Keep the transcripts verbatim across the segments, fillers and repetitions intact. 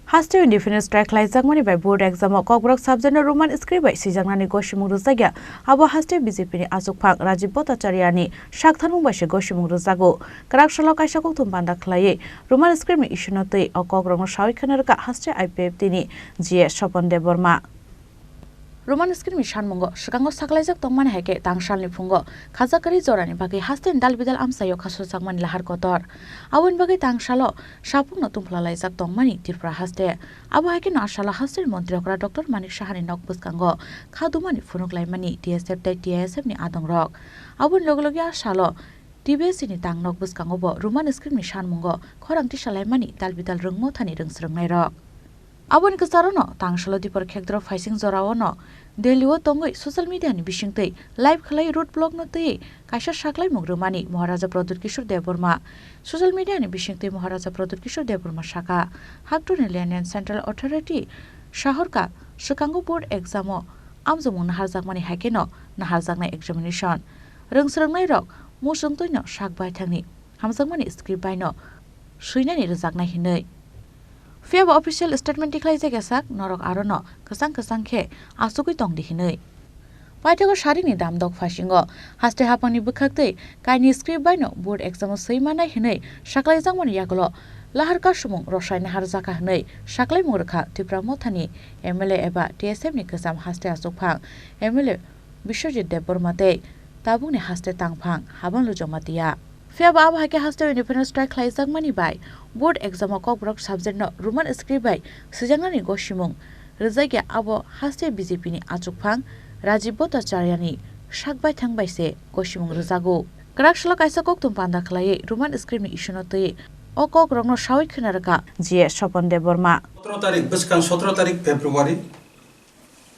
Haste independence strike khlaijakmani bai board exam o Kokborok subject no Roman script bai swijaknani gosimung rwjakya. Abo haste B J P ni achukphang Rajiv Bhattacharya ni saktharmung bai se gosimung rwjago. Kwrak salo kaisa kokthum panda khlaiwi Roman script ni issue no twi o kokrok no sawi khwna rwkha haste I P F T ni G A Swapan Debbarma. Roman script ni sanmungo swkango saklaijak tongmani hai khe tangsalni phungo khajak kwrwi jorani bagwi hasteni dal bidal amchaio kha sujakmani lahar kotor. Aboni bagwi tangsalo sapungno tumphla laijak tongmani Tripura haste. Abo hai kheno a salo hasteni montri okra Doctor Manik Sahani nok bwskango kha dumani phunuk laimani T S F tei T I S F ni adongrok. Aboni loge loge a salo T B S ni tang nok bwskango bo Roman script ni sanmungo khorang tisa laimani dal bidal rwngmo thani rwngsrwngnairok. Aboni kwcharo no tangsalo dipor khekdrop phaising jorao no Delhi o tongwi social media ni bisingtwi live khlai road block no twi kaisa saklaimung rwmani Maharaja Pradyut Kishore Debbarma. Social media ni bisingtwi Maharaja Pradyut Kishore Debbarma saka, haktorni Land and Central Authority sahorka swkango board exam o amjokmung naharjakmani hai kheno naharjaknai examination. Rwngsrwngnairok muchungtwino sak baithangni hamjakmani script bai no swinani rwjaknai hinwi. Phiya ba official statement tikhlai jagya sak norok aro no kwchang kwchang khe achugwi tong di hinwi. Paithago sarini damdok phasingo haste haphangni bwkhaktwi kaini script bai no board exam o swi manai hinwi saklaijakmani yagulo lahar kasumung rosai naharjaka hinwi saklaimung rwkha Tipra Mothani M L A eba T S F ni kwcham haste achukphang M L A Biswajit Debbarma tei tabukni haste tangphang Haban Lujoma Tiya. Phiya ba abo hai khe haste independence strike khlaijakmani bai board exam o Kokborok subject no Roman script bai swijaknani gosimung rwjakya abo haste B J P ni achukphang Rajiv Bhattacharya ni sak baithang bai se gosimung rwjago. Kwrak salo kaisa kokthum panda khlaiwi Roman script ni issue no twi o kokrok no sawi khwna rwkha G A Swapan Debbarma. Sotro tarik, bwskang sotro tarik February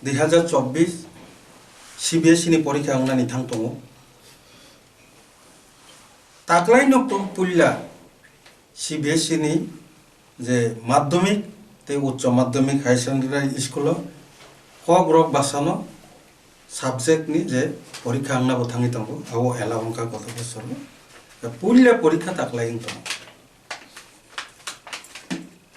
dui hazar chobbish C B S E ni porikha wngnani thang tongo. Taklaino pu-, puila C B S E ni je madhyamik tei uccho madhyamik higher secondary school o Kokborok bwsano subject ni je porikha wngna bo thangwi tongo, abo allow wngkha koto bosoro. Puila porikha taklai wng tongo.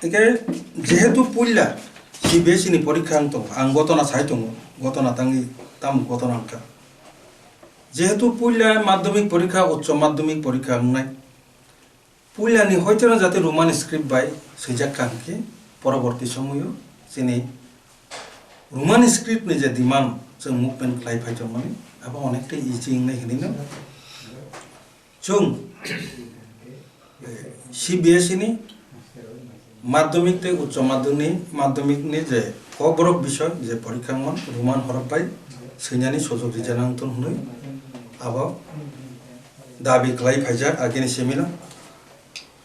Hingke jehetu puila C B S E ni porikha wng tongo, ang gotona sai tongo, gotona tangwi tamo gotona wngkha. Jehetu puila madhyamik porikha, uccho madhyamik porikha wngnai, puilani hoitono jate Roman script bai swijak kha hingke poroborti somoyo chini Roman script ni je demand chwng movement khlai phaitongmani abo onekta easy wngnai hinwi no. Chwng, eh, C B S E ni madhyamik tei uccho madhyamik, madhyamik ni je Kokborok bisoi je porikha wngmani Roman horop bai swinani sujok rijak nang thung hwnwi abo dabi khlai phaijak agini simi no.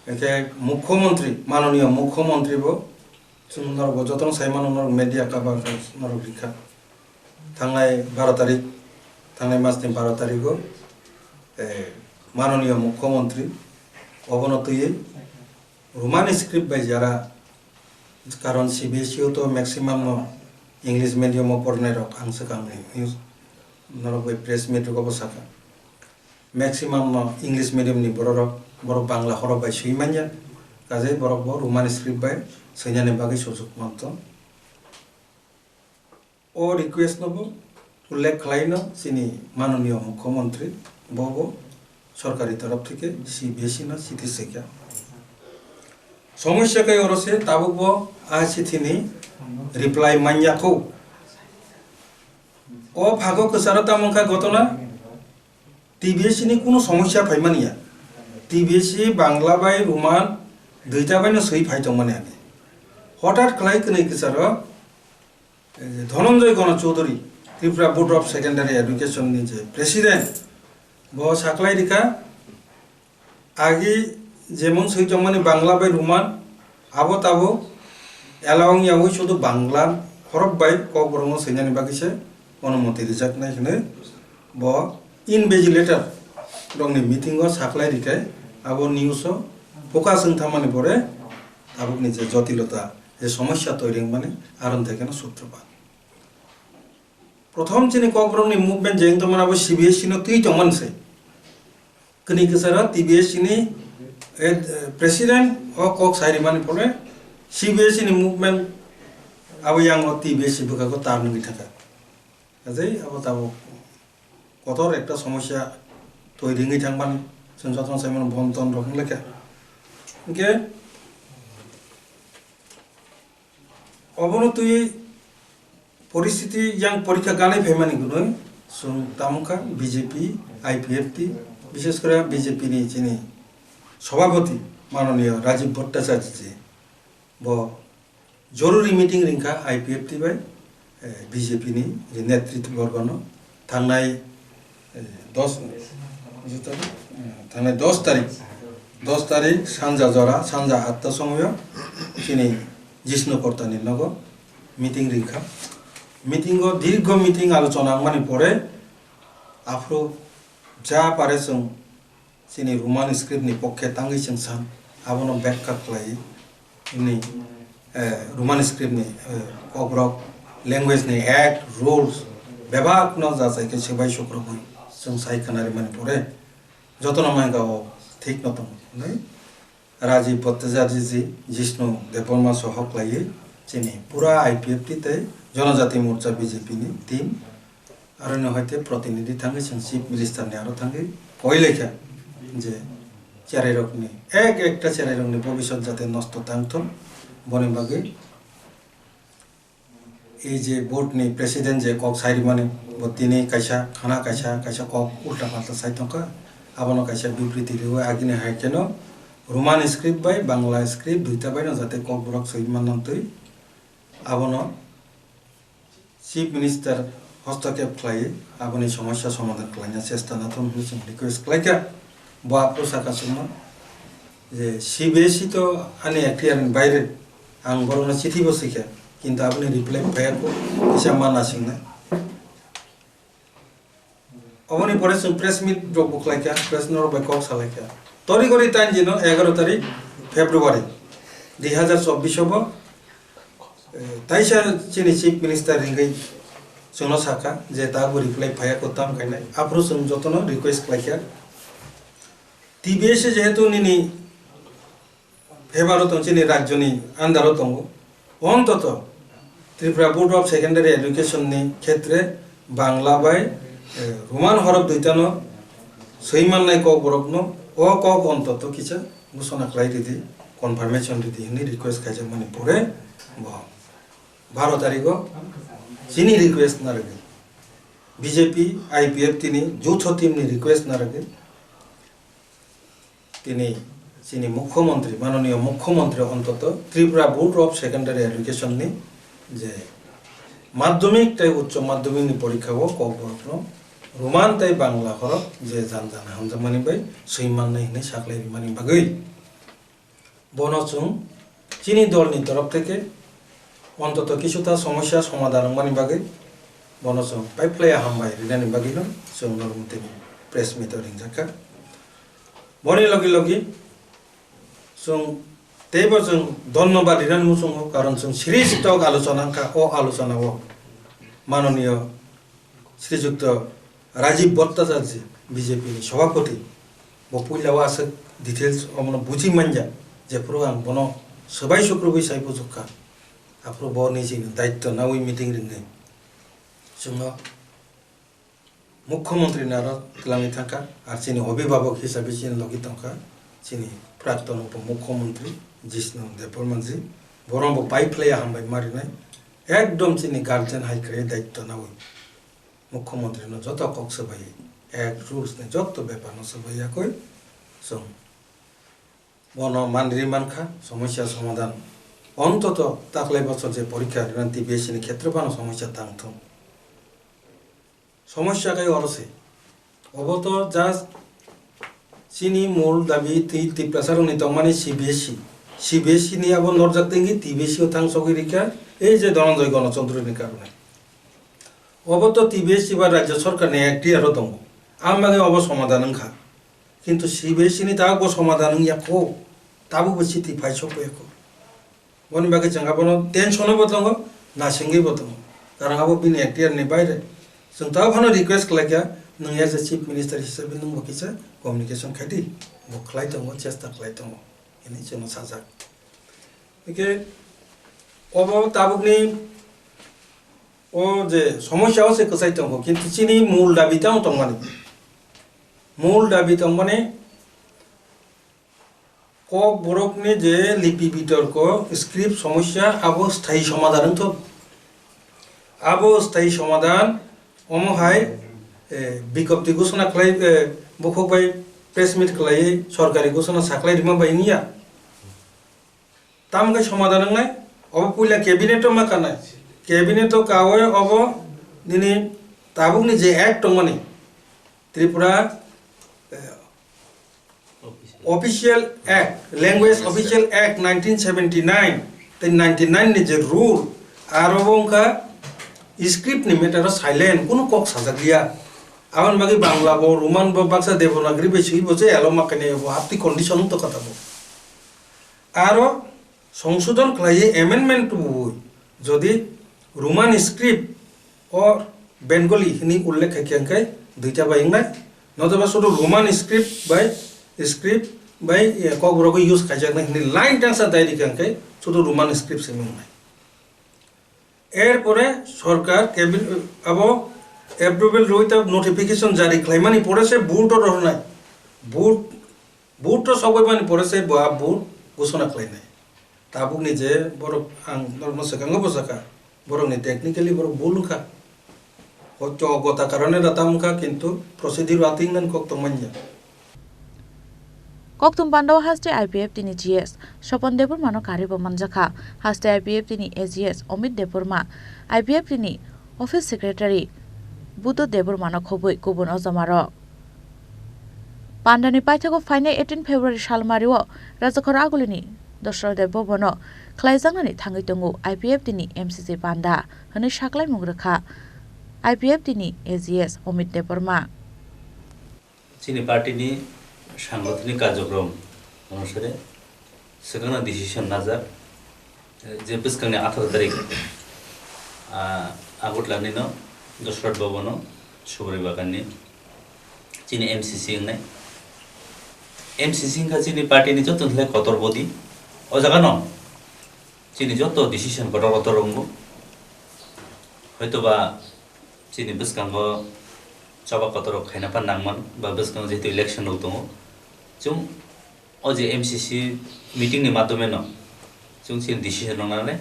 Hingke Mukhyamantri, Mananiya Mukhyamantri bo chwng norok bo jotono sai mano, norok media cover norok rikha. Thangnai baro tarik, thangnai masni baro tarigo, eh, Mananiya Mukhyamantri obono twiwi Roman script bai jara, karon C B S E o to maximum no English medium o pornai rok ang swkang ni news norok bai press meet rok obo sakha. Maximum no English medium ni borok rok, borok Bangla horok bai swi manya, kajai borok bo Roman script bai swinani bagwi sujok manto. O request no bo ullekh khlai no chini Mananiya Mukhyamantri, bo bo sorkari torof theke C B S E no chiti swikha. Somosya kai oro se tabuk bo a chithi ni reply manya kho. O phago kwcharo tamo wngkha gotona, T B S E ni kunu somosya phaimani ya. T B S E Bangla bai Roman duita bai no swi phai tongmani age. Hothat khlai kwnwi kwcharo, eh, Dhananjay Gana Chaudhary, Tripura Board of Secondary Education ni je president, bo saklai rikha, agi jemon swi tongmani Bangla bai Roman, abo tabuk allow wngya wi sudu Bangla horok bai Kokborok no swinani bagwi se onumoti rijaknai hinwi bo invigilator rokni meeting o saklai rikai abo news o focus wng thangmani pore tabukni je jotilota, je somosya toiri wngmani, aron thai kheno sutropat. Prothom chini Kokborokni movement je wng tongmani abo C B S E no twi tongmani se. Kwnwi kwcharo T B S E ni, eh, president o kok sai rimani pore C B S E ni movement abo yang o T B S C bwkha ko tar nungwi thangkha. Ajai abo tabo kotor ekta somosya twi ringwi thangmani chwng jotono saimano bon ton rok wnglaikha. Hwnkhe obono twi poristiti yang porikha ganai phaimani gunoi chwng tamukha B J P, I P F T, bishes kore B J P ni chini sobhapoti manoniyo Rajiv Bhattacharya ji bo joruri meeting ringkha I P F T bai, eh, B J P ni je netritwa borgono thangnai, eh, dos, thangnai dos tarik, dos tarik sanja jora, sanja atta somoyo chini Jishnu Kortani nogo meeting ringkha. Meeting o dirgho meeting alochona wngmani pore aphuru ja pare chwng chini Roman script ni pokhe tangwi chwng san, abono bekha khlai ni, eh, Roman script ni, eh, kokrok, language ni act, rules bebak no jachai khe swbai sukrubwi chwng sai khna rimani pore jotono mankha o thik no tongo hwnwi Rajiv Bhattacharya ji, Jishnu Debbarma soho khlaiwi chini pura I P F T tei Janajati Morcha B J P ni team Aroni hoite protinidhi thangwi chwng Chief Minister ni aro thangwi koi laikha je cherairokni ek ekta cherairokni bobisot jate nosto tangthung, boni bagwi ei je board ni president je kok sairimani bo tini kaisa khana kaisa kaisa kok ulta palta sai tongkha, abono kaisa bibriti riwi agini hai kheno Roman script bai Bangla script duita baino jate kok borok swi manna twi abono Chief Minister hostokep khlai aboni somosya somadhan khlaina chesta nathung hwnwi chwng request khlaikha. Bo aphuru sakha chwngno je C B S E to ani ekhtiar ni baire, ang borokno chithi bo swikha, kintu aboni reply phaiya kho, kisa ma nasingnai. Oboni pore chwng press meet rok bo khlaikha, press meet rok bai kok salaikha. Tori gori tain dino egaroh tarik February dui hazar chobbish o bo, eh, taisa chini Chief Minister ringwi chwngno sakha je ta bo reply phaiya kho tam khainai. Aphuru chwng jotono request khlaikha. T B S jehetu nini favour o tong chini rajyoni under o tongo. Ontoto Tripura Board of Secondary Education ni khetre Bangla bai, eh, Roman horof duitano swi mannai kokborokno o kok ontoto kisa ghosona khlai ridi, confirmation ridi hwnwi request khaijakmani pore bo baro tarigo chini request narwgwi B J P I P F T ni jutho team ni request narwgwi Tini chini Mukhyamantri, Manoniyo Mukhyamantri ontoto Tripura Board of Secondary Education ni je madhyamik tei uccho madhyamik ni porikha o kokborok no Roman tei Bangla horok je jan jan hamjakmani bai swi mannai hwnwi saklai rimani bagwi bono chwng chini dol ni torof theke ontoto kisuta somosya somadhan wngmani bagwi bono chwng paiphlaiya hambai rinani bagwi no chwng norok tini press meet o ringjak kha. Boni logi logi chwng teibo chwng dhonnobad rinani muchungo, karon chwng sri sitok alochona wngkha. O alochona o manoniyo Srijukto Rajiv Bhattacharya B J P ni Sabhapati bo puila o aswk details omono buji manya, jephuru ang bono swbai sukrubwi sai bujukha, aphuru bo nijini daityo nawi meeting ringwi chwngno Mukhyamantri ni aro twlangwi thangkha, ar chini obhibhabok hisabe chini logi tongkha chini prakton upomukhyamantri Jishnu Debbarma ji, borok bo paiphlaiya hambai ma rinai, ekdom chini guardian hai kwrwi daityo nawi. Mukhyamantri no joto kok swbai, act rules ni joto bepar no swbai yakwi chwng bono manri mankha, somosya somadhan. Ontoto taklai bosor je porikha rina T B S ni khetre phano somosya tang thung. Somosya khai oro se. Obo to just chini mul dabi twi Tiprasa rokni tongmani C B S E. C B S E ni abo norjak tengwi T B S E o thang sogwi rikha, ei je Dhananjay Ganachondro ni karone. Obo to T B S E ba Rajya Sarkar ni ekhtiar o tongo. Ang bagwi obo somadhan wngkha. Kintu C B S E ni tabuk bo somadhan wngya kho. Tabuk bo chiti phai sokya kho. Boni bagwi chwng abono tension o bo tongo, nasingwi bo tongo. Karon abo bini ekhtiar ni baire. Chwng tabuk phano request khlaikha, nwng as a chief minister hisabe nwng bo kisa communication khai di. Bo khlai tongo, chesta khlai tongo. Hwnwi chwngno sajak. Hwnkhe Obo tabukni o je somosya o se kwchai tongo, kintu chini mul dabi tamo tongmani. Mul dabi tongmani Kokborokni je lipi bitorko, script somosya, abo sthayi somadhan wngthok. Abo sthayi somadhan omo hai, eh, bikopti gosona khlai, eh, bukhuk bai press meet khlaiwi sorkari gosona saklai rima bai wngya. Tamo khe somadhan wngnai? Obo puila cabinet o ma kanai. Cabinet o kawi obo nini tabukni je act tongmani, Tripura, eh, Official Act, Language Official Act nineteen seventy nine tei ninety nine ni je rule, aro bo wngkha script ni matter o silent, kunu kok sajak liya. Aboni bagwi Bangla bo, Roman bo, baksa Devanagari bai swi bo je elo ma khainai bo, apni condition wng tongkha tamo. Aro songsodhon khlaiwi amendment tubuwi, jodi Roman script or Bengali hwnwi ullekh khai khe, hwnkhe duita bai wngnai. Notoba sudu Roman script bai, script bai, eh, Kokborok use khaijaknai hwnwi line tangsa dai rikha, hwnkhe sudu Roman script se wngnai. Erpore sorkar cabin-, abo approval rwi ta notification jari khlaimani pore se board o rohornai. Board, board o sogwi mani pore se bo a board gosona khlainai. Tabukni je borok ang norokno swkango bo sakha, borokni technically borok bul wngkha. Hoito gota karone da tam wngkha, kintu procedure o ating nani kok tongmanya. Kokthum pandao haste I P F T ni G S Sopon Debbarma no karwi bo manjakha. Haste I P F T ni A G S Omit Debbarma, I P F T ni Office Secretary Buddho Debbarma no khobwi kubun ojomarok. Pandani paithago phainai eighteen February salmario Rajakhor Agulini Dosrodeb Bhabono khlaijaknani thangwi tongo I P F T ni M C C panda, hwnwi saklaimung rwkha I P F T ni A G S Omit Debbarma. Chini party ni sangothonik karjokrom onusare swkangno decision najak, je bwskangni atharo tarik, ah, Agartala nino Dosrot Bhabono Subrai Bagan ni chini M C C wngnai. M C C wngkha chini party ni joto nokle kotor body. O jaga no chini joto decision kotor kotor wngo. Hoitoba chini bwskango choba kotor rok khaina phan nangman ba bwskango jehetu election rok tongo. Chwng o je M C C meeting ni madhyome no chwng chini decision rok nangnai.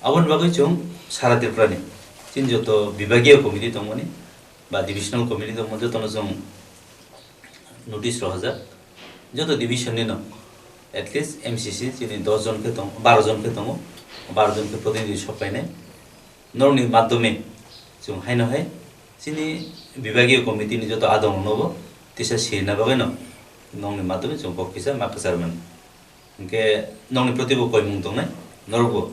Aboni bagwi chwng sara Tripura ni chini joto bibagiya committee tongmani ba divisional committee tongmani jotono chwng notice rohorjak. Joto division ni no at least M C C chini dos jon khe tong, baro jon khe tongo, baro jon khe protinidhi sok painai. Norokni madhyome chwng haino hai chini bibagiya committee ni joto adong rokno bo tisa sirina bagwi no norokni madhyome chwng kok kisa ma kwchar mano. Hinkhe norokni proti bo koimung tongnai, norok bo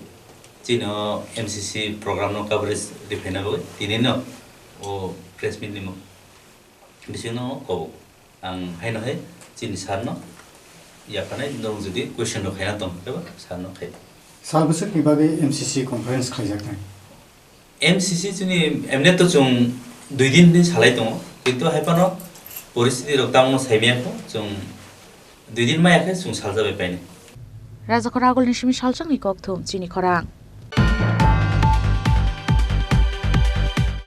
chini o M C C program no coverage riphaina bagwi tini no o press meet ni mo-, bisingno kobo. Ang haino hai chini sir no yaphanai, norok jodi question rok khaina tong khe ba sir no khai. Sal bwswk ni bagwi M C C conference khlaijaknai? M C C chini emne to chwng dui din ni salai tongo, kintu hai phano poristiti rok tamo sai maya kho, chwng dui din maya khe chwng saljabai painai. Rajakhor Agulni simi salchangni kokthum chini khorang.